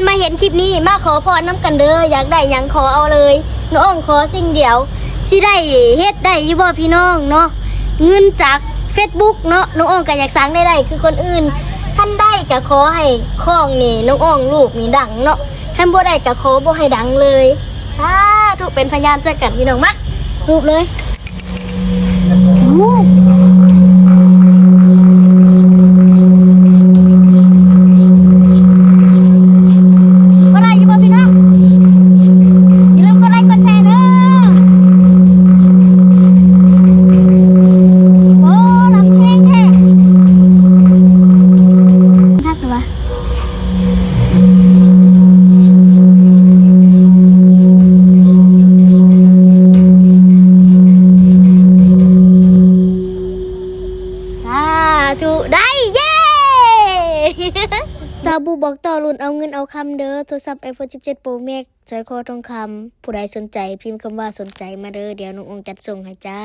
ມາເຫັນຄລິບນີ້ ມາຂໍພອນນຳກັນເດີ ຢາກໄດ້ຫຍັງຂໍເອົາເລີຍ. ນ້ອງອອງຂໍສິ່ງດຽວ ຊິໄດ້ເຮັດໄດ້ຢູ່ບໍ່ພີ່ນ້ອງເນາະ? ເງິນຈາກເຟສບຸກເນາະ ນ້ອງອອງກໍຢາກສ້າງລາຍໄດ້ຄືຄົນອື່ນ. ຄັນໄດ້ກໍຂໍໃຫ້ຄອງນີ້ ນ້ອງອອງ ຮູບນີ້ດັງເນາະ, ຄັນບໍ່ໄດ້ກໍຂໍບໍ່ໃຫ້ດັງເລີຍ. ສາທຸ ເປັນພະຍານໃສ່ກັນພີ່ນ້ອງ ມາ ຮູບເລີຍ. ໂອ້ ບໍ່ໄດ້ຢູ່ບໍ່ພີ່ນ້ອງ? ຢ່າລືມກົດໄລກົດແຊເດີ. ໂອ້ ລຳແຮງແທ້. ຄັກແທ້ຫວາ? ສາທຸ ໄດ້ ເຢ້! ສາວບູບອກຕໍ່ລຸ້ນເອົາເງິນເອົາຄຳເດີ ໂທລະສັບໄອໂຟນສິບເຈັດໂປຣແມັກ ສ້ອຍຄໍທອງຄຳ. ຜູ້ໃດສົນໃຈພິມຄຳວ່າສົນໃຈມາເດີ ດຽວນ້ອງອອງຈັດສົ່ງໃຫ້ຈ້າ.